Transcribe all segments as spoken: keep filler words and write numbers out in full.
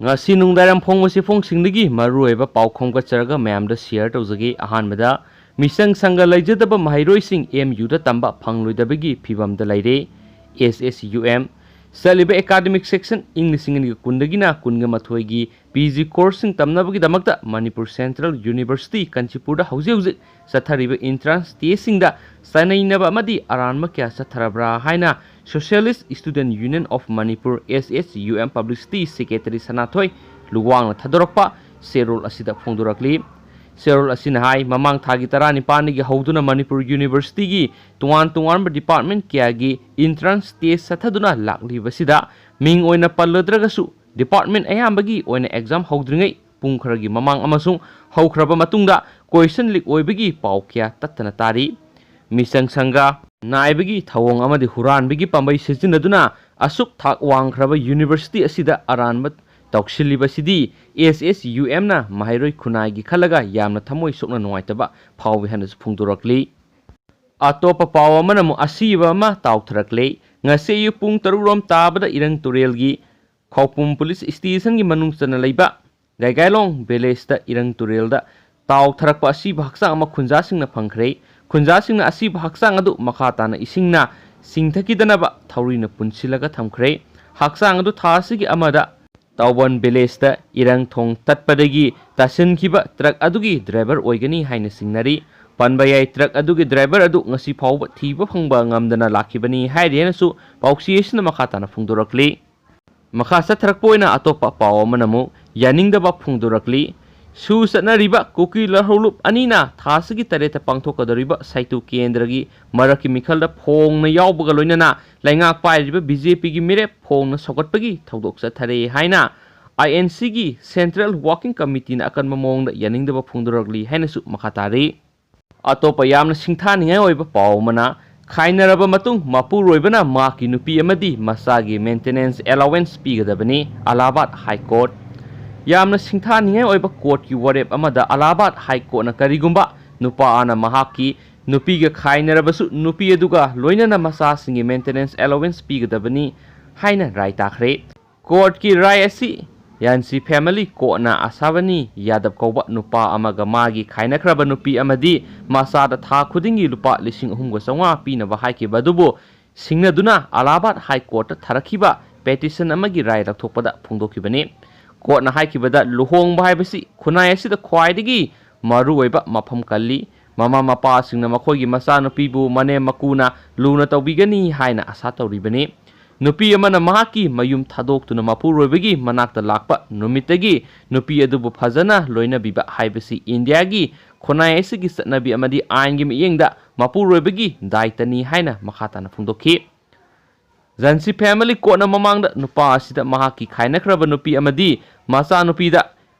ꯉꯁꯤ ꯅꯨꯡꯗꯥꯡꯋꯥꯏꯔꯝ ꯐꯣꯡꯕ ꯆꯦꯐꯣꯡꯁꯤꯡꯗꯒꯤ ꯃꯔꯨꯑꯣꯏꯕ ꯄꯥꯎ ꯈꯣꯝꯒꯠꯆꯔꯒ ꯃꯌꯥꯝꯗ ꯁꯤꯌꯔ ꯇꯧꯖꯒꯦ꯫ ꯑꯍꯥꯟꯕꯗ, ꯃꯤꯆꯪ ꯁꯪꯒ ꯂꯩꯖꯗꯕ ꯃꯍꯩꯔꯣꯏꯁꯤꯡ ꯑꯦꯝ ꯌꯨꯗ ꯇꯝꯕ ꯐꯪꯂꯣꯏꯗꯕꯒꯤ ꯐꯤꯕꯝꯗ ꯂꯩꯔꯦ꯫ ꯑꯦꯁ ꯑꯦꯁ ꯌꯨ ꯑꯦꯝ꯫ ꯆꯠꯂꯤꯕ ꯑꯦꯀꯥꯗꯃꯤꯛ ꯁꯦꯁꯟ ꯏꯪ ꯂꯤꯁꯤꯡ ꯑꯅꯤꯒ ꯀꯨꯟꯗꯒꯤꯅ ꯀꯨꯟꯒ ꯃꯥꯊꯣꯏꯒꯤ ꯄꯤ ꯖꯤ ꯀꯣꯔꯁꯁꯤꯡ ꯇꯝꯅꯕꯒꯤꯗꯃꯛꯇ ꯃꯅꯤꯄꯨꯔ ꯁꯦꯟꯇ꯭ꯔꯦꯜ ꯌꯨꯅꯤꯚꯔꯁꯤꯇꯤ ꯀꯥꯟꯆꯤꯄꯨꯔꯗ ꯍꯧꯖꯤꯛ ꯍꯧꯖꯤꯛ ꯆꯠꯊꯔꯤꯕ ꯏꯟꯇ꯭ꯔꯥꯟꯁ ꯇꯦꯁꯁꯤꯡꯗ ꯆꯥꯅꯩꯅꯕ ꯑꯃꯗꯤ ꯑꯔꯥꯟꯕ ꯀꯌꯥ ꯆꯠꯊꯔꯕ꯭ꯔꯥ ꯍꯥꯏꯅ Socialist Student Union of Manipur, S S U M, Publicity Secretary ꯁꯅꯥꯊꯣꯏ ꯂꯨꯋꯥꯡꯅ ꯊꯥꯗꯣꯔꯛꯄ ꯆꯦꯔꯣꯜ ꯑꯁꯤꯗ ꯐꯣꯡꯗꯣꯔꯛꯂꯤ꯫ ꯆꯦꯔꯣꯜ ꯑꯁꯤꯅ ꯍꯥꯏ, ꯃꯃꯥꯡ ꯊꯥꯒꯤ ꯇꯔꯥꯅꯤꯄꯥꯟꯗꯒꯤ ꯍꯧꯗꯨꯅ ꯃꯅꯤꯄꯨꯔ ꯌꯨꯅꯤꯚꯔꯁꯤꯇꯤꯒꯤ ꯇꯣꯉꯥꯟ ꯇꯣꯉꯥꯟꯕ ꯗꯤꯄꯥꯔꯠꯃꯦꯟ ꯀꯌꯥꯒꯤ ꯏꯟꯇ꯭ꯔꯥꯟꯁ ꯇꯦꯁ ꯆꯠꯊꯗꯨꯅ ꯂꯥꯛꯂꯤꯕꯁꯤꯗ ꯃꯤꯡ ꯑꯣꯏꯅ ꯄꯜꯂꯗ꯭ꯔꯒꯁꯨ ꯗꯤꯄꯥꯔꯠꯃꯦꯟ ꯑꯌꯥꯝꯕꯒꯤ ꯑꯣꯏꯅ ꯑꯦꯛꯖꯥꯝ ꯍꯧꯗ꯭ꯔꯤꯉꯩ ꯄꯨꯡ ꯈꯔꯒꯤ ꯃꯃꯥꯡ ꯑꯃꯁꯨꯡ ꯍꯧꯈ꯭ꯔꯕ ꯃꯇꯨꯡꯗ ꯀꯣꯏꯁꯟ ꯂꯤꯛ ꯑꯣꯏꯕꯒꯤ ꯄꯥꯎ ꯀꯌꯥ ꯇꯠꯇꯅ ꯇꯥꯔꯤ꯫ ꯃꯤꯆꯪ ꯁꯪꯒ ꯅꯥꯏꯕꯒꯤ ꯊꯧꯑꯣꯡ ꯑꯃꯗꯤ ꯍꯨꯔꯥꯟꯕꯒꯤ ꯄꯥꯝꯕꯩ ꯁꯤꯖꯤꯟꯅꯗꯨꯅ ꯑꯁꯨꯛ ꯊꯥꯛ ꯋꯥꯡꯈ꯭ꯔꯕ ꯌꯨꯅꯤꯚꯔꯁꯤꯇꯤ ꯑꯁꯤꯗ ꯑꯔꯥꯟꯕ ꯇꯧꯁꯤꯜꯂꯤꯕꯁꯤꯗꯤ ꯑꯦꯁ ꯑꯦꯁ ꯌꯨ ꯑꯦꯝꯅ ꯃꯍꯩꯔꯣꯏ ꯈꯨꯟꯅꯥꯏꯒꯤ ꯈꯜꯂꯒ ꯌꯥꯝꯅ ꯊꯃꯣꯏ ꯁꯣꯛꯅ ꯅꯨꯡꯉꯥꯏꯇꯕ ꯐꯥꯎꯏ ꯍꯥꯏꯅꯁꯨ ꯐꯣꯡꯗꯣꯔꯛꯂꯤ꯫ ꯑꯇꯣꯞꯄ ꯄꯥꯎ ꯑꯃꯅ ꯑꯃꯨꯛ ꯑꯁꯤꯕ ꯑꯃ ꯇꯥꯎꯊꯔꯛꯂꯦ꯫ ꯉꯁꯤ ꯑꯌꯨꯛ ꯄꯨꯡ ꯇꯔꯨꯛ ꯔꯣꯝ ꯇꯥꯕꯗ ꯏꯔꯪ ꯇꯨꯔꯦꯜꯒꯤ ꯈꯧꯄꯨꯝ ꯄꯨꯂꯤꯁ ꯁ꯭ꯇꯦꯁꯟꯒꯤ ꯃꯅꯨꯡ ꯆꯟꯅ ꯂꯩꯕ ꯒꯥꯏꯒꯥꯏꯂꯣꯡ ꯚꯤꯂꯦꯖꯇ ꯏꯔꯪ ꯇꯨꯔꯦꯜꯗ ꯇꯥꯎꯊꯔꯛꯄ ꯑꯁꯤꯕ ꯍꯛꯆꯥꯡ ꯑꯃ ꯈꯨꯟꯖꯥꯁꯤꯡꯅ ꯐꯪꯈ꯭ꯔꯦ꯫ ꯈꯨꯟꯖꯥꯁꯤꯡꯅ ꯑꯁꯤꯕ ꯍꯛꯆꯥꯡ ꯑꯗꯨ ꯃꯈꯥ ꯇꯥꯅ ꯏꯁꯤꯡꯅ ꯆꯤꯡꯊꯈꯤꯗꯅꯕ ꯊꯧꯔꯤꯅ ꯄꯨꯟꯁꯤꯜꯂꯒ ꯊꯝꯈ꯭ꯔꯦ꯫ ꯍꯛꯆꯥꯡ ꯑꯗꯨ ꯊꯥ ꯑꯁꯤꯒꯤ ꯑꯃꯗ ꯇꯥꯎꯕꯟ ꯚꯤꯂꯦꯖꯇ ꯏꯔꯪ ꯊꯣꯡ ꯇꯠꯄꯗꯒꯤ ꯇꯥꯁꯤꯟꯈꯤꯕ ꯇ꯭ꯔꯛ ꯑꯗꯨꯒꯤ ꯗ꯭ꯔꯥꯏꯚꯔ ꯑꯣꯏꯒꯅꯤ ꯍꯥꯏꯅ ꯆꯤꯡꯅꯔꯤ꯫ ꯄꯟꯕ ꯌꯥꯏ, ꯇ꯭ꯔꯛ ꯑꯗꯨꯒꯤ ꯗ꯭ꯔꯥꯏꯚꯔ ꯑꯗꯨ ꯉꯁꯤ ꯐꯥꯎꯕ ꯊꯤꯕ ꯐꯪꯕ ꯉꯝꯗꯅ ꯂꯥꯛꯈꯤꯕꯅꯤ ꯍꯥꯏꯔꯤ ꯍꯥꯏꯅꯁꯨ ꯄꯥꯎꯆꯦ ꯑꯁꯤꯅ ꯃꯈꯥ ꯇꯥꯅ ꯐꯣꯡꯗꯣꯔꯛꯂꯤ꯫ ꯃꯈꯥ ꯆꯠꯊꯔꯛꯄ ꯑꯣꯏꯅ ꯑꯇꯣꯞꯄ ꯄꯥꯎ ꯑꯃꯅ ꯑꯃꯨꯛ ꯌꯥꯅꯤꯡꯗꯕ ꯐꯣꯡꯗꯣꯔꯛꯂꯤ꯫ ꯁꯨ ꯆꯠꯅꯔꯤꯕ ꯀꯨꯀꯤ ꯂꯧꯍꯧꯂꯨꯞ ꯑꯅꯤꯅ ꯊꯥ ꯑꯁꯤꯒꯤ ꯇꯔꯦꯠꯇ ꯄꯥꯡꯊꯣꯛꯀꯗꯧꯔꯤꯕ ꯁꯥꯏꯇꯨ ꯀꯦꯟꯗ꯭ꯔꯒꯤ ꯃꯔꯛꯀꯤ ꯃꯤꯈꯜꯗ ꯐꯣꯡꯅ ꯌꯥꯎꯕꯒ ꯂꯣꯏꯅꯅ ꯂꯩꯉꯥꯛ ꯄꯥꯏꯔꯤꯕ ꯕꯤ ꯖꯦ ꯄꯤꯒꯤ ꯃꯤꯔꯦꯞ ꯐꯣꯡꯅ ꯁꯧꯒꯠꯄꯒꯤ ꯊꯧꯗꯣꯛ ꯆꯠꯊꯔꯦ ꯍꯥꯏꯅ ꯑꯥꯏ ꯑꯦꯟ ꯁꯤꯒꯤ ꯁꯦꯟꯇ꯭ꯔꯦꯜ ꯋꯥꯔꯀꯤꯡ ꯀꯃꯤꯇꯤꯅ ꯑꯀꯟꯕ ꯃꯑꯣꯡꯗ ꯌꯥꯅꯤꯡꯗꯕ ꯐꯣꯡꯗꯣꯔꯛꯂꯤ ꯍꯥꯏꯅꯁꯨ ꯃꯈꯥ ꯇꯥꯔꯤ꯫ ꯑꯇꯣꯞꯄ ꯌꯥꯝꯅ ꯁꯤꯡꯊꯥꯅꯤꯡꯉꯥꯏ ꯑꯣꯏꯕ ꯄꯥꯎ ꯑꯃꯅ, ꯈꯥꯏꯅꯔꯕ ꯃꯇꯨꯡ ꯃꯄꯨꯔꯣꯏꯕꯅ ꯃꯍꯥꯛꯀꯤ ꯅꯨꯄꯤ ꯑꯃꯗꯤ ꯃꯆꯥꯒꯤ ꯃꯦꯟꯇꯦꯅꯦꯟꯁ ꯑꯦꯂꯥꯋꯦꯟꯁ ꯄꯤꯒꯗꯕꯅꯤ꯫ ꯑꯂꯥꯍꯥꯕꯥꯗ ꯍꯥꯏ ꯀꯣꯔꯠ꯫ ꯌꯥꯝꯅ ꯁꯤꯡꯊꯥꯅꯤꯡꯉꯥꯏ ꯑꯣꯏꯕ ꯀꯣꯔꯠꯀꯤ ꯋꯥꯔꯦꯞ ꯑꯃꯗ ꯑꯂꯥꯍꯥꯕꯥꯗ ꯍꯥꯏ ꯀꯣꯔꯠꯅ ꯀꯔꯤꯒꯨꯝꯕ ꯅꯨꯄꯥ ꯑꯃꯅ ꯃꯍꯥꯛꯀꯤ ꯅꯨꯄꯤꯒ ꯈꯥꯏꯅꯔꯕꯁꯨ ꯅꯨꯄꯤ ꯑꯗꯨꯒ ꯂꯣꯏꯅꯅ ꯃꯆꯥꯁꯤꯡꯒꯤ ꯃꯦꯟꯇꯦꯅꯦꯟꯁ ꯑꯦꯂꯥꯋꯦꯟꯁ ꯄꯤꯒꯗꯕꯅꯤ ꯍꯥꯏꯅ ꯔꯥꯏ ꯇꯥꯈ꯭ꯔꯦ꯫ ꯀꯣꯔꯠꯀꯤ ꯔꯥꯏ ꯑꯁꯤ ꯌꯥꯟꯁꯤ ꯐꯦꯃꯤꯂꯤ ꯀꯣꯔꯠꯅ ꯑꯁꯥꯕꯅꯤ ꯌꯥꯗꯕ ꯀꯧꯕ ꯅꯨꯄꯥ ꯑꯃꯒ ꯃꯥꯒꯤ ꯈꯥꯏꯅꯈ꯭ꯔꯕ ꯅꯨꯄꯤ ꯑꯃꯗꯤ ꯃꯆꯥꯗ ꯊꯥ ꯈꯨꯗꯤꯡꯒꯤ ꯂꯨꯄꯥ ꯂꯤꯁꯤꯡ ꯑꯍꯨꯝꯒ ꯆꯥꯝꯃꯉꯥ ꯄꯤꯅꯕ ꯍꯥꯏꯈꯤꯕ ꯑꯗꯨꯕꯨ ꯁꯤꯡꯅꯗꯨꯅ ꯑꯂꯥꯍꯥꯕꯥꯗ ꯍꯥꯏ ꯀꯣꯔꯠꯇ ꯊꯥꯔꯛꯈꯤꯕ ꯄꯦꯇꯤꯁꯟ ꯑꯃꯒꯤ ꯔꯥꯏ ꯂꯧꯊꯣꯛꯄꯗ ꯐꯣꯡꯗꯣꯛꯈꯤꯕꯅꯤ꯫ ꯀꯣꯔꯠꯅ ꯍꯥꯏꯈꯤꯕꯗ, ꯂꯨꯍꯣꯡꯕ ꯍꯥꯏꯕꯁꯤ ꯈꯨꯟꯅꯥꯏ ꯑꯁꯤꯗ ꯈ꯭ꯋꯥꯏꯗꯒꯤ ꯃꯔꯨꯑꯣꯏꯕ ꯃꯐꯝ ꯀꯜꯂꯤ꯫ ꯃꯃꯥ ꯃꯄꯥꯁꯤꯡꯅ ꯃꯈꯣꯏꯒꯤ ꯃꯆꯥꯅꯨꯄꯤꯕꯨ ꯃꯅꯦꯝ ꯃꯀꯨꯅ ꯂꯨꯅ ꯇꯧꯕꯤꯒꯅꯤ ꯍꯥꯏꯅ ꯑꯁꯥ ꯇꯧꯔꯤꯕꯅꯤ꯫ ꯅꯨꯄꯤ ꯑꯃꯅ ꯃꯍꯥꯛꯀꯤ ꯃꯌꯨꯝ ꯊꯥꯗꯣꯛꯇꯨꯅ ꯃꯄꯨꯔꯣꯏꯕꯒꯤ ꯃꯅꯥꯛꯇ ꯂꯥꯛꯄ ꯅꯨꯃꯤꯠꯇꯒꯤ ꯅꯨꯄꯤ ꯑꯗꯨꯕꯨ ꯐꯖꯅ ꯂꯣꯏꯅꯕꯤꯕ ꯍꯥꯏꯕꯁꯤ ꯏꯟꯗꯤꯌꯥꯒꯤ ꯈꯨꯟꯅꯥꯏ ꯑꯁꯤꯒꯤ ꯆꯠꯅꯕꯤ ꯑꯃꯗꯤ ꯑꯥꯏꯟꯒꯤ ꯃꯤꯠꯌꯦꯡꯗ ꯃꯄꯨꯔꯣꯏꯕꯒꯤ ꯗꯥꯏꯇꯅꯤ ꯍꯥꯏꯅ ꯃꯈꯥ ꯇꯥꯅ ꯐꯣꯡꯗꯣꯛꯈꯤ꯫ ꯖꯟꯁꯤ ꯐꯦꯃꯤꯂꯤ ꯀꯣꯔꯠꯅ ꯃꯃꯥꯡꯗ ꯅꯨꯄꯥ ꯑꯁꯤꯗ ꯃꯍꯥꯛꯀꯤ ꯈꯥꯏꯅꯈ꯭ꯔꯕ ꯅꯨꯄꯤ ꯑꯃꯗꯤ ꯃꯆꯥꯅꯨꯄꯤꯗ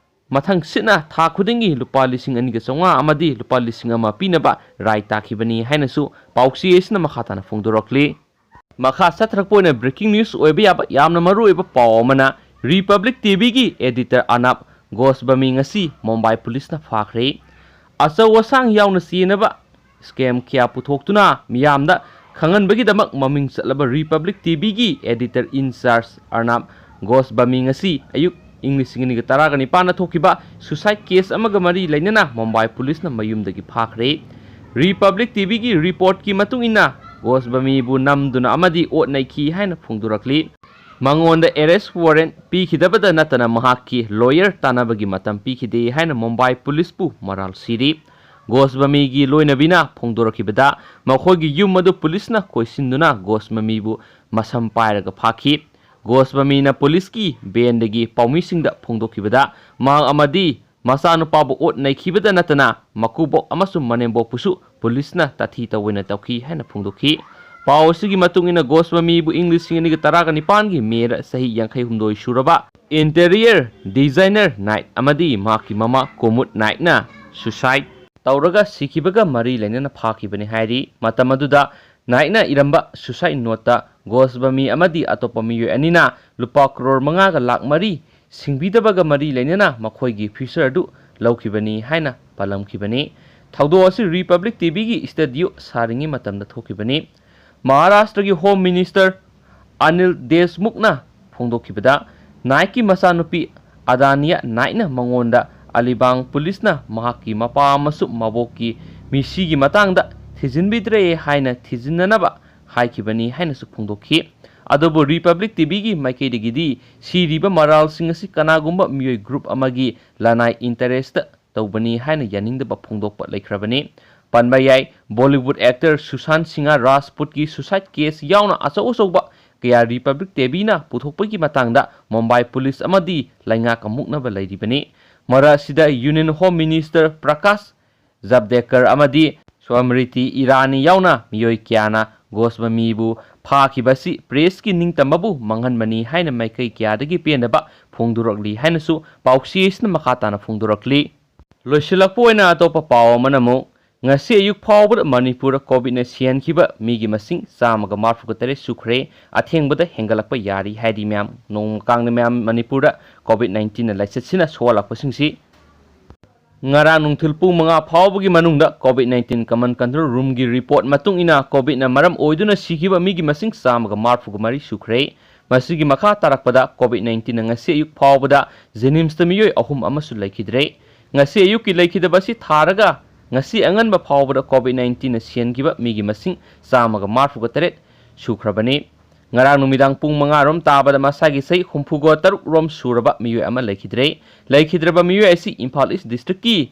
ꯃꯊꯪ ꯁꯤꯠꯅ ꯊꯥ ꯈꯨꯗꯤꯡꯒꯤ ꯂꯨꯄꯥ ꯂꯤꯁꯤꯡ ꯑꯅꯤꯒ ꯆꯥꯝꯃꯉꯥ ꯑꯃꯗꯤ ꯂꯨꯄꯥ ꯂꯤꯁꯤꯡ ꯑꯃ ꯄꯤꯅꯕ ꯔꯥꯏ ꯇꯥꯈꯤꯕꯅꯤ ꯍꯥꯏꯅꯁꯨ ꯄꯥꯎꯆꯦ ꯑꯁꯤꯅ ꯃꯈꯥ ꯇꯥꯅ ꯐꯣꯡꯗꯣꯔꯛꯂꯤ꯫ ꯃꯈꯥ ꯆꯠꯊꯔꯛꯄ ꯑꯣꯏꯅ ꯕ꯭ꯔꯦꯀꯤꯡ ꯅ꯭ꯌꯨꯁ ꯑꯣꯏꯕ ꯌꯥꯕ ꯌꯥꯝꯅ ꯃꯔꯨꯑꯣꯏꯕ ꯄꯥꯎ ꯑꯃꯅ, ꯔꯤꯄꯕ꯭ꯂꯤꯛ ꯇꯤꯚꯤꯒꯤ ꯑꯦꯗꯤꯇꯔ ꯑꯔꯅꯥꯕ ꯒꯣꯁꯕꯥꯃꯤ ꯉꯁꯤ ꯃꯨꯝꯕꯥꯏ ꯄꯨꯂꯤꯁꯅ ꯐꯥꯈ꯭ꯔꯦ꯫ ꯑꯆꯧ ꯑꯁꯥꯡ ꯌꯥꯎꯅ ꯆꯦꯟꯅꯕ ꯁ꯭ꯀꯦꯝ ꯀꯌꯥ ꯄꯨꯊꯣꯛꯇꯨꯅ ꯃꯤꯌꯥꯝꯗ ꯈꯪꯍꯟꯕꯒꯤꯗꯃꯛ ꯃꯃꯤꯡ ꯆꯠꯂꯕ ꯔꯤꯄꯕ꯭ꯂꯤꯛ ꯇꯤꯚꯤꯒꯤ ꯑꯦꯗꯤꯇꯔ ꯏꯟ ꯆꯥꯔꯖ ꯑꯔꯅꯥꯕ ꯒꯣꯁꯕꯥꯃꯤ ꯉꯁꯤ ꯑꯌꯨꯛ ꯏꯪ ꯂꯤꯁꯤꯡ ꯑꯅꯤꯒ ꯇꯔꯥꯒ ꯅꯤꯄꯥꯟꯗ ꯊꯣꯛꯈꯤꯕ ꯁꯨꯁꯥꯏꯗ ꯀꯦꯁ ꯑꯃꯒ ꯃꯔꯤ ꯂꯩꯅꯅ ꯃꯨꯝꯕꯥꯏ ꯄꯨꯂꯤꯁꯅ ꯃꯌꯨꯝꯗꯒꯤ ꯐꯥꯈ꯭ꯔꯦ꯫ ꯔꯤꯄꯕ꯭ꯂꯤꯛ ꯇꯤꯚꯤꯒꯤ ꯔꯤꯄꯣꯔꯠꯀꯤ ꯃꯇꯨꯡ ꯏꯟꯅ, ꯒꯣꯁꯕꯥꯃꯤꯕꯨ ꯅꯝꯗꯨꯅ ꯑꯃꯗꯤ ꯑꯣꯠ ꯅꯩꯈꯤ ꯍꯥꯏꯅ ꯐꯣꯡꯗꯣꯔꯛꯂꯤ꯫ ꯃꯉꯣꯟꯗ ꯑꯦꯔꯦꯁ ꯋꯥꯔꯦꯟꯠ ꯄꯤꯈꯤꯗꯕꯗ ꯅꯠꯇꯅ ꯃꯍꯥꯛꯀꯤ ꯂꯣꯌꯔ ꯇꯥꯟꯅꯕꯒꯤ ꯃꯇꯝ ꯄꯤꯈꯤꯗꯦ ꯍꯥꯏꯅ ꯃꯨꯝꯕꯥꯏ ꯄꯨꯂꯤꯁꯄꯨ ꯃꯔꯥꯜ ꯁꯤꯔꯤ꯫ ꯒꯣꯁꯕꯥꯃꯤꯒꯤ ꯂꯣꯏꯅꯕꯤꯅ ꯐꯣꯡꯗꯣꯔꯛꯈꯤꯕꯗ, ꯃꯈꯣꯏꯒꯤ ꯌꯨꯝ ꯑꯗꯨ ꯄꯨꯂꯤꯁꯅ ꯀꯣꯏꯁꯤꯟꯗꯨꯅ ꯒꯣꯁꯕꯥꯃꯤꯕꯨ ꯃꯁꯝ ꯄꯥꯏꯔꯒ ꯐꯥꯈꯤ꯫ ꯒꯣꯁꯕꯥꯃꯤꯅ ꯄꯨꯂꯤꯁꯀꯤ ꯚꯦꯟꯗꯒꯤ ꯄꯥꯎꯃꯤꯁꯤꯡꯗ ꯐꯣꯡꯗꯣꯛꯈꯤꯕꯗ, ꯃꯍꯥꯛ ꯑꯃꯗꯤ ꯃꯆꯥꯅꯨꯄꯥꯕꯨ ꯑꯣꯠ ꯅꯩꯈꯤꯕꯗ ꯅꯠꯇꯅ ꯃꯀꯨꯕꯣꯛ ꯑꯃꯁꯨꯡ ꯃꯅꯦꯝꯕꯣꯛꯄꯨꯁꯨ ꯄꯨꯂꯤꯁꯅ ꯇꯥꯊꯤ ꯇꯧꯑꯣꯏꯅ ꯇꯧꯈꯤ ꯍꯥꯏꯅ ꯐꯣꯡꯗꯣꯛꯈꯤ꯫ ꯄꯥꯎ ꯑꯁꯤꯒꯤ ꯃꯇꯨꯡ ꯏꯟꯅ, ꯒꯣꯁꯕꯥꯃꯤꯕꯨ ꯏꯪ ꯂꯤꯁꯤꯡ ꯑꯅꯤꯒ ꯇꯔꯥꯒ ꯅꯤꯄꯥꯟꯒꯤ ꯃꯦꯗ ꯆꯍꯤ ꯌꯥꯡꯈꯩ ꯍꯨꯝꯗꯣꯏ ꯁꯨꯔꯕ ꯏꯟꯇꯦꯔꯤꯌꯔ ꯗꯤꯖꯥꯏꯅꯔ ꯅꯥꯏꯠ ꯑꯃꯗꯤ ꯃꯍꯥꯛꯀꯤ ꯃꯃꯥ ꯀꯨꯃꯨꯗ ꯅꯥꯏꯠꯅ ꯁꯨꯁꯥꯏꯗ ꯇꯧꯔꯒ ꯁꯤꯈꯤꯕꯒ ꯃꯔꯤ ꯂꯩꯅꯅ ꯐꯥꯈꯤꯕꯅꯤ ꯍꯥꯏꯔꯤ꯫ ꯃꯇꯝ ꯑꯗꯨꯗ ꯅꯥꯏꯠꯅ ꯏꯔꯝꯕ ꯁꯨꯁꯥꯏꯗ ꯅꯣꯠꯇ, ꯒꯣꯁꯕꯥꯃꯤ ꯑꯃꯗꯤ ꯑꯇꯣꯞꯄ ꯃꯤꯑꯣꯏ ꯑꯅꯤꯅ ꯂꯨꯄꯥ ꯀ꯭ꯔꯣꯔ ꯃꯉꯥꯒ ꯂꯥꯈ ꯃꯔꯤ ꯁꯤꯡꯕꯤꯗꯕꯒ ꯃꯔꯤ ꯂꯩꯅꯅ ꯃꯈꯣꯏꯒꯤ ꯐ꯭ꯌꯨꯆꯔ ꯑꯗꯨ ꯂꯧꯈꯤꯕꯅꯤ ꯍꯥꯏꯅ ꯄꯜꯂꯝꯈꯤꯕꯅꯤ꯫ ꯊꯧꯗꯣꯛ ꯑꯁꯤ ꯔꯤꯄꯕ꯭ꯂꯤꯛ ꯇꯤꯚꯤꯒꯤ ꯁ꯭ꯇꯨꯗꯤꯑꯣ ꯁꯥꯔꯤꯉꯩ ꯃꯇꯝꯗ ꯊꯣꯛꯈꯤꯕꯅꯤ꯫ ꯃꯍꯥꯔꯥꯁꯇ꯭ꯔꯒꯤ ꯍꯣꯝ ꯃꯤꯅꯤꯁꯇꯔ ꯑꯅꯤꯜ ꯗꯦꯁꯃꯨꯈꯅ ꯐꯣꯡꯗꯣꯛꯈꯤꯕꯗ, ꯅꯥꯏꯛꯀꯤ ꯃꯆꯥꯅꯨꯄꯤ ꯑꯗꯥꯅꯤꯌꯥ ꯅꯥꯏꯛꯅ ꯃꯉꯣꯟꯗ ꯑꯂꯤꯕꯥꯡ ꯄꯨꯂꯤꯁꯅ ꯃꯍꯥꯛꯀꯤ ꯃꯄꯥ ꯑꯃꯁꯨꯡ ꯃꯕꯣꯛꯀꯤ ꯃꯤꯁꯤꯒꯤ ꯃꯇꯥꯡꯗ ꯊꯤꯖꯤꯟꯕꯤꯗ꯭ꯔꯦ ꯍꯥꯏꯅ ꯊꯤꯖꯤꯟꯅꯅꯕ ꯍꯥꯏꯈꯤꯕꯅꯤ ꯍꯥꯏꯅꯁꯨ ꯐꯣꯡꯗꯣꯛꯈꯤ꯫ ꯑꯗꯨꯕꯨ ꯔꯤꯄꯕ꯭ꯂꯤꯛ ꯇꯤꯚꯤꯒꯤ ꯃꯥꯏꯀꯩꯗꯒꯤꯗꯤ ꯁꯤꯔꯤꯕ ꯃꯔꯥꯜꯁꯤꯡ ꯑꯁꯤ ꯀꯅꯥꯒꯨꯝꯕ ꯃꯤꯑꯣꯏ ꯒ꯭ꯔꯨꯞ ꯑꯃꯒꯤ ꯂꯅꯥꯏ ꯏꯟꯇꯔꯦꯁꯇ ꯇꯧꯕꯅꯤ ꯍꯥꯏꯅ ꯌꯥꯅꯤꯡꯗꯕ ꯐꯣꯡꯗꯣꯛꯄ ꯂꯩꯈ꯭ꯔꯕꯅꯤ꯫ ꯄꯟꯕ ꯌꯥꯏ, ꯕꯣꯂꯤꯋꯨꯗ ꯑꯦꯛꯇꯔ ꯁꯨꯁꯥꯟ ꯁꯤꯡꯍ ꯔꯥꯖꯄꯨꯠꯀꯤ ꯁꯨꯁꯥꯏꯗ ꯀꯦꯁ ꯌꯥꯎꯅ ꯑꯆꯧ ꯑꯆꯧꯕ ꯀꯌꯥ ꯔꯤꯄꯕ꯭ꯂꯤꯛ ꯇꯤꯚꯤꯅ ꯄꯨꯊꯣꯛꯄꯒꯤ ꯃꯇꯥꯡꯗ ꯃꯨꯝꯕꯥꯏ ꯄꯨꯂꯤꯁ ꯑꯃꯗꯤ ꯂꯩꯉꯥꯛꯀ ꯃꯨꯛꯅꯕ ꯂꯩꯔꯤꯕꯅꯤ꯫ ꯃꯔꯛ ꯑꯁꯤꯗ ꯌꯨꯅꯤꯌꯟ ꯍꯣꯝ ꯃꯤꯅꯤꯁꯇꯔ ꯄ꯭ꯔꯀꯥꯁ ꯖꯕꯗꯦꯀꯔ ꯑꯃꯗꯤ ꯁ꯭ꯃꯔꯤꯇꯤ ꯏꯔꯥꯅꯤ ꯌꯥꯎꯅ ꯃꯤꯑꯣꯏ ꯀꯌꯥꯅ ꯒꯣꯁ꯭ꯕꯥꯃꯤꯕꯨ ꯐꯥꯈꯤꯕ ꯑꯁꯤ ꯄ꯭ꯔꯦꯁꯀꯤ ꯅꯤꯡꯇꯝꯕꯕꯨ ꯃꯥꯡꯍꯟꯕꯅꯤ ꯍꯥꯏꯅ ꯃꯥꯏꯀꯩ ꯀꯌꯥꯗꯒꯤ ꯄꯦꯟꯗꯕ ꯐꯣꯡꯗꯣꯔꯛꯂꯤ ꯍꯥꯏꯅꯁꯨ ꯄꯥꯎꯆꯦꯁꯤꯅ ꯃꯈꯥ ꯇꯥꯅ ꯐꯣꯡꯗꯣꯔꯛꯂꯤ꯫ ꯂꯣꯏꯁꯤꯜꯂꯛꯄ ꯑꯣꯏꯅ ꯑꯇꯣꯞꯄ ꯄꯥꯎ ꯑꯃꯅ ꯑꯃꯨꯛ, ꯉꯁꯤ ꯑꯌꯨꯛ ꯐꯥꯎꯕꯗ ꯃꯅꯤꯄꯨꯔꯗ ꯀꯣꯚꯤꯗ ꯁꯤꯍꯟꯈꯤꯕ ꯃꯤꯒꯤ ꯃꯁꯤꯡ ꯆꯥꯝꯃꯒ ꯃꯔꯤꯐꯨꯇꯔꯦꯠ ꯁꯨꯈ꯭ꯔꯦ꯫ ꯑꯊꯦꯡꯕꯗ ꯍꯦꯟꯒꯠꯂꯛꯄ ꯌꯥꯔꯤ ꯍꯥꯏꯔꯤ ꯃꯌꯥꯝ꯫ ꯅꯣꯡꯃ ꯀꯥꯡꯅ ꯃꯌꯥꯝ ꯃꯅꯤꯄꯨꯔꯗ ꯀꯣꯚꯤꯗ ꯅꯥꯏꯟꯇꯤꯟꯅ ꯂꯥꯏꯆꯠꯁꯤꯅ ꯁꯣꯛꯍꯜꯂꯛꯄꯁꯤꯡꯁꯤ꯫ ꯉꯔꯥꯡ ꯅꯨꯡꯊꯤꯜ ꯄꯨꯡ ꯃꯉꯥ ꯐꯥꯎꯕꯒꯤ ꯃꯅꯨꯡꯗ ꯀꯣꯚꯤꯗ ꯅꯥꯏꯟꯇꯤꯟ ꯀꯃꯟ ꯀꯟꯇ꯭ꯔꯣꯜ ꯔꯨꯝꯒꯤ ꯔꯤꯄꯣꯔꯠ ꯃꯇꯨꯡ ꯏꯟꯅ ꯀꯣꯚꯤꯗꯅ ꯃꯔꯝ ꯑꯣꯏꯗꯨꯅ ꯁꯤꯈꯤꯕ ꯃꯤꯒꯤ ꯃꯁꯤꯡ ꯆꯥꯝꯃꯒ ꯃꯔꯤꯐꯨꯒ ꯃꯔꯤ ꯁꯨꯈ꯭ꯔꯦ꯫ ꯃꯁꯤꯒꯤ ꯃꯈꯥ ꯇꯥꯔꯛꯄꯗ ꯀꯣꯚꯤꯗ ꯅꯥꯏꯟꯇꯤꯟꯅ ꯉꯁꯤ ꯑꯌꯨꯛ ꯐꯥꯎꯕꯗ ꯖꯦꯅꯤꯝꯁꯇ ꯃꯤꯑꯣꯏ ꯑꯍꯨꯝ ꯑꯃꯁꯨ ꯂꯩꯈꯤꯗ꯭ꯔꯦ꯫ ꯉꯁꯤ ꯑꯌꯨꯛꯀꯤ ꯂꯩꯈꯤꯗꯕ ꯑꯁꯤ ꯊꯥꯔꯒ ꯉꯁꯤ ꯑꯉꯟꯕ ꯐꯥꯎꯕꯗ ꯀꯣꯚꯤꯗ ꯅꯥꯏꯟꯇꯤꯟꯅ ꯁꯤꯍꯟꯈꯤꯕ ꯃꯤꯒꯤ ꯃꯁꯤꯡ ꯆꯥꯝꯃꯒ ꯃꯔꯤꯐꯨꯒ ꯇꯔꯦꯠ ꯁꯨꯈ꯭ꯔꯕꯅꯤ꯫ ꯉꯔꯥꯡ ꯅꯨꯃꯤꯗꯥꯡ ꯄꯨꯡ ꯃꯉꯥ ꯔꯣꯝ ꯇꯥꯕꯗ ꯃꯁꯥꯒꯤ ꯆꯍꯤ ꯍꯨꯝꯐꯨꯒ ꯇꯔꯨꯛ ꯔꯣꯝ ꯁꯨꯔꯕ ꯃꯤꯑꯣꯏ ꯑꯃ ꯂꯩꯈꯤꯗ꯭ꯔꯦ꯫ ꯂꯩꯈꯤꯗ꯭ꯔꯕ ꯃꯤꯑꯣꯏ ꯑꯁꯤ ꯏꯝꯐꯥꯜ ꯏꯁ ꯗꯤꯁꯇ꯭ꯔꯤꯛꯀꯤ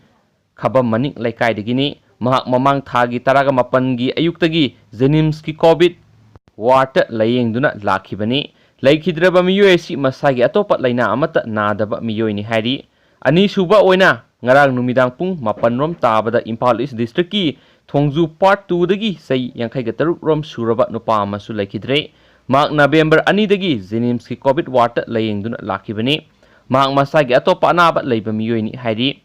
ꯈꯕꯝ ꯃꯅꯤꯡ ꯂꯩꯀꯥꯏꯗꯒꯤꯅꯤ꯫ ꯃꯍꯥꯛ ꯃꯃꯥꯡ ꯊꯥꯒꯤ ꯇꯔꯥꯒ ꯃꯥꯄꯟꯒꯤ ꯑꯌꯨꯛꯇꯒꯤ ꯖꯦꯅꯤꯝꯁꯀꯤ ꯀꯣꯚꯤꯗ ꯋꯥꯔꯗꯇ ꯂꯥꯌꯦꯡꯗꯨꯅ ꯂꯥꯛꯈꯤꯕꯅꯤ꯫ ꯂꯩꯈꯤꯗ꯭ꯔꯕ ꯃꯤꯑꯣꯏ ꯑꯁꯤ ꯃꯁꯥꯒꯤ ꯑꯇꯣꯞꯄ ꯂꯥꯏꯅꯥ ꯑꯃꯠꯇ ꯅꯥꯗꯕ ꯃꯤꯑꯣꯏꯅꯤ ꯍꯥꯏꯔꯤ꯫ ꯑꯅꯤꯁꯨꯕ ꯑꯣꯏꯅ ꯉꯔꯥꯡ ꯅꯨꯃꯤꯗꯥꯡ ꯄꯨꯡ ꯃꯥꯄꯟ ꯔꯣꯝ ꯇꯥꯕꯗ ꯏꯝꯐꯥꯜ ꯏꯁ ꯗꯤꯁꯇ꯭ꯔꯤꯛꯀꯤ ꯊꯣꯡꯖꯨ ꯄꯥꯔꯠ ꯇꯨꯗꯒꯤ ꯆꯍꯤ ꯌꯥꯡꯈꯩꯒ ꯇꯔꯨꯛ ꯔꯣꯝ ꯁꯨꯔꯕ ꯅꯨꯄꯥ ꯑꯃꯁꯨ ꯂꯩꯈꯤꯗ꯭ꯔꯦ꯫ ꯃꯍꯥꯛ ꯅꯕꯦꯝꯕꯔ ꯑꯅꯤꯗꯒꯤ ꯖꯦꯅꯤꯝꯁꯀꯤ ꯀꯣꯚꯤꯗ ꯋꯥꯔꯗꯇ ꯂꯥꯌꯦꯡꯗꯨꯅ ꯂꯥꯛꯈꯤꯕꯅꯤ꯫ ꯃꯍꯥꯛ ꯃꯁꯥꯒꯤ ꯑꯇꯣꯞꯄ ꯑꯅꯥꯕ ꯂꯩꯕ ꯃꯤꯑꯣꯏꯅꯤ ꯍꯥꯏꯔꯤ꯫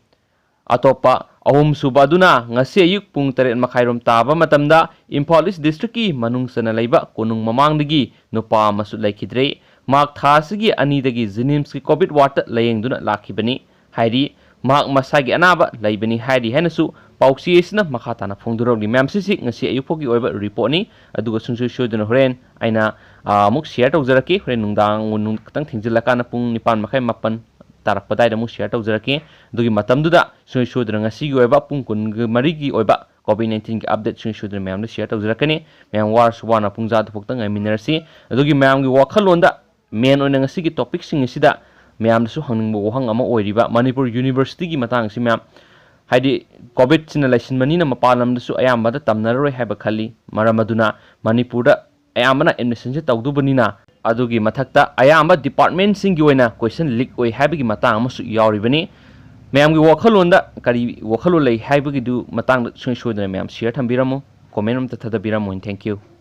ꯑꯇꯣꯞꯄ ꯑꯍꯨꯝꯁꯨꯕ ꯑꯗꯨꯅ ꯉꯁꯤ ꯑꯌꯨꯛ ꯄꯨꯡ ꯇꯔꯦꯠ ꯃꯈꯥꯏꯔꯣꯝ ꯇꯥꯕ ꯃꯇꯝꯗ ꯏꯝꯐꯥꯜ ꯏꯁ ꯗꯤꯁꯇ꯭ꯔꯤꯛꯀꯤ ꯃꯅꯨꯡ ꯆꯟꯅ ꯂꯩꯕ ꯀꯣꯅꯨꯡ ꯃꯃꯥꯡꯗꯒꯤ ꯅꯨꯄꯥ ꯑꯃꯁꯨ ꯂꯩꯈꯤꯗ꯭ꯔꯦ꯫ ꯃꯍꯥꯛ ꯊꯥ ꯑꯁꯤꯒꯤ ꯑꯅꯤꯗꯒꯤ ꯖꯦꯅꯤꯝꯁꯀꯤ ꯀꯣꯚꯤꯗ ꯋꯥꯔꯗꯇ ꯂꯥꯌꯦꯡꯗꯨꯅ ꯂꯥꯛꯈꯤꯕꯅꯤ ꯍꯥꯏꯔꯤ꯫ ꯃꯍꯥꯛ ꯃꯁꯥꯒꯤ ꯑꯅꯥꯕ ꯂꯩꯕꯅꯤ ꯍꯥꯏꯔꯤ ꯍꯥꯏꯅꯁꯨ ꯄꯥꯎꯆꯦ ꯑꯁꯤꯅ ꯃꯈꯥ ꯇꯥꯅ ꯐꯣꯡꯗꯣꯔꯛꯂꯤ꯫ ꯃꯌꯥꯝ ꯁꯤꯁꯤ ꯉꯁꯤ ꯑꯌꯨꯛ ꯐꯥꯎꯒꯤ ꯑꯣꯏꯕ ꯔꯤꯄꯣꯔꯠꯅꯤ꯫ ꯑꯗꯨꯒ ꯁꯨꯡꯁꯣꯏ ꯁꯣꯏꯗꯅ ꯍꯣꯔꯦꯟ ꯑꯩꯅ ꯑꯃꯨꯛ ꯁꯤꯌꯔ ꯇꯧꯖꯔꯛꯀꯦ꯫ ꯍꯣꯔꯦꯟ ꯅꯨꯡꯗꯥꯡ ꯅꯨꯡ- ꯈꯤꯇꯪ ꯊꯦꯡꯖꯤꯜꯂꯀꯥꯟꯗ ꯄꯨꯡ ꯅꯤꯄꯥꯟ ꯃꯈꯥꯏ, ꯃꯥꯄꯟ ꯇꯥꯔꯛꯄ ꯑꯗꯥꯏꯗ ꯑꯃꯨꯛ ꯁꯤꯌꯔ ꯇꯧꯖꯔꯛꯀꯦ꯫ ꯑꯗꯨꯒꯤ ꯃꯇꯝꯗꯨꯗ ꯁꯨꯡꯁꯣꯏ ꯁꯣꯏꯗꯅ ꯉꯁꯤꯒꯤ ꯑꯣꯏꯕ ꯄꯨꯡ ꯀꯨꯟꯃꯔꯤꯒꯤ ꯑꯣꯏꯕ ꯀꯣꯚꯤꯗ ꯅꯥꯏꯟꯇꯤꯟꯒꯤ ꯑꯞꯗꯦꯠ ꯁꯨꯡꯁꯣꯏ ꯁꯣꯏꯗꯅ ꯃꯌꯥꯝꯗ ꯁꯤꯌꯔ ꯇꯧꯖꯔꯛꯀꯅꯤ꯫ ꯃꯌꯥꯝ ꯋꯥꯔꯁꯨ ꯋꯥꯅ ꯄꯨꯡ ꯖꯥꯗꯨ ꯐꯥꯎꯗ ꯉꯥꯏꯃꯤꯟꯅꯔꯁꯤ꯫ ꯑꯗꯨꯒꯤ ꯃꯌꯥꯝꯒꯤ ꯋꯥꯈꯜꯂꯣꯟꯗ ꯃꯦꯟ ꯑꯣꯏꯅ ꯉꯁꯤꯒꯤ ꯇꯣꯄꯤꯛꯁꯤꯡ ꯑꯁꯤꯗ ꯃꯌꯥꯝꯗꯁꯨ ꯍꯪꯅꯤꯡꯕ ꯋꯥꯍꯪ ꯑꯃ ꯑꯣꯏꯔꯤꯕ ꯃꯅꯤꯄꯨꯔ ꯌꯨꯅꯤꯚꯔꯁꯤꯇꯤꯒꯤ ꯃꯇꯥꯡꯁꯤ ꯃꯌꯥꯝ, ꯍꯥꯏꯗꯤ ꯀꯣꯚꯤꯗꯁꯤꯅ ꯂꯩꯁꯤꯟꯕꯅꯤꯅ ꯃꯄꯥꯟ ꯂꯝꯗꯁꯨ ꯑꯌꯥꯝꯕꯗ ꯇꯝꯅꯔꯔꯣꯏ ꯍꯥꯏꯕ ꯈꯜꯂꯤ꯫ ꯃꯔꯝ ꯑꯗꯨꯅ ꯃꯅꯤꯄꯨꯔꯗ ꯑꯌꯥꯝꯕꯅ ꯑꯦꯗꯃꯤꯁꯟꯁꯦ ꯇꯧꯗꯧꯕꯅꯤꯅ, ꯑꯗꯨꯒꯤ ꯃꯊꯛꯇ ꯑꯌꯥꯝꯕ ꯗꯤꯄꯥꯔꯠꯃꯦꯟꯁꯤꯡꯒꯤ ꯑꯣꯏꯅ ꯀꯣꯏꯁꯟ ꯂꯤꯛ ꯑꯣꯏ ꯍꯥꯏꯕꯒꯤ ꯃꯇꯥꯡ ꯑꯃꯁꯨ ꯌꯥꯎꯔꯤꯕꯅꯤ꯫ ꯃꯌꯥꯝꯒꯤ ꯋꯥꯈꯜꯂꯣꯟꯗ ꯀꯔꯤ ꯋꯥꯈꯜꯂꯣꯟ ꯂꯩ ꯍꯥꯏꯕꯒꯤꯗꯨ ꯃꯇꯥꯡꯗ ꯁꯨꯡꯁꯣꯏ ꯁꯣꯏꯗꯅ ꯃꯌꯥꯝ ꯁꯤꯌꯔ ꯊꯝꯕꯤꯔꯝꯃꯨ, ꯀꯣꯃꯦꯟ ꯑꯝꯇ ꯊꯥꯗꯕꯤꯔꯝꯃꯨ꯫ Thank you꯫